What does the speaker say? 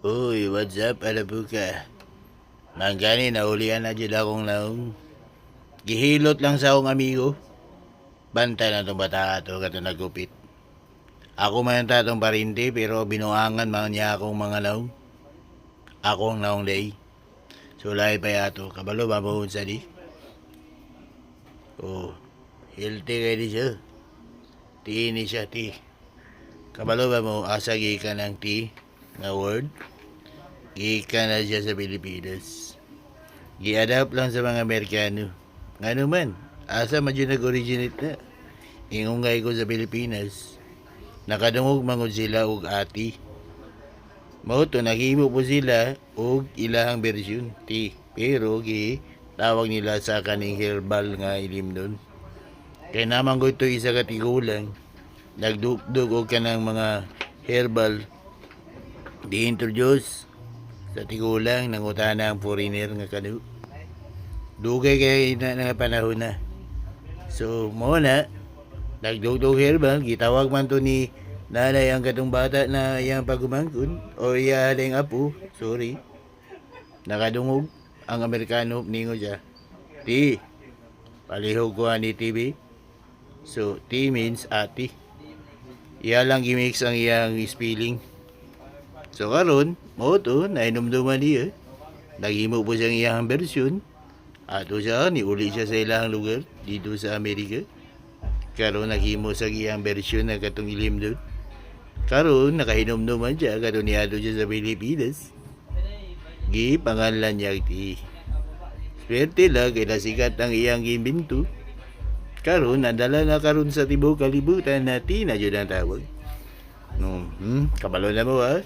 Uy, what's up, alabuka? Manggani, nahulian na jud akong naong. Gihilot lang sa akong amigo. Banta na itong bata ato, kato nagupit. Ako man ang tatong parinti, pero binuangan man niya akong mga naong. Ako ang naong day. So, lahi pa yato. Kabalo ba mo sa di? Oh, healthy kay di siya. Tea ni siya, tea. Kabalo ba mo, asa gikan ang tea na word? Gikan na siya sa Pilipinas. Gi-adapt lang sa mga Amerikano. Ngano man, asa man jud nag-originate na? Ingongay ko sa Pilipinas. Nakadungog man gud sila og ati. Mao to naghimo po sila og ilahang version tea. Pero gi tawag nila sa kaning herbal nga ilimnon. Kay naman ko ito isa ka tigulang nagdugdug og kanang mga herbal, di-introduce sa tigulang, nangutana ang foreigner nga kanu. Dugay kay na nga panahon na. So mo na nagdugdug herbal, gitawag man to ni nanay ang katong bata na iyang pagumangkon o iya ling apo, sorry. Nakadungog ang Amerikano, ningo siya. Tea. Palihog ko ani TV. So, tea means ati. Iya lang gimix ang iyang spelling. So karon, mo to nainumduman niya. Naghimo po siyang iyang version. Ato siya, niuli siya sa ilang lugar dito sa Amerika. Karon naghimo sa iyang version na katong ilim doon. Karon nakahinumduman siya karon niadto siya sa Pilipinas. Gi pangalan niya tea. Swerte lang kay nasikat ang iyang giimbento. Karon nadala na karon sa tibuok kalibutan na tea na jud ang tawag. No, kabalo na mo ha.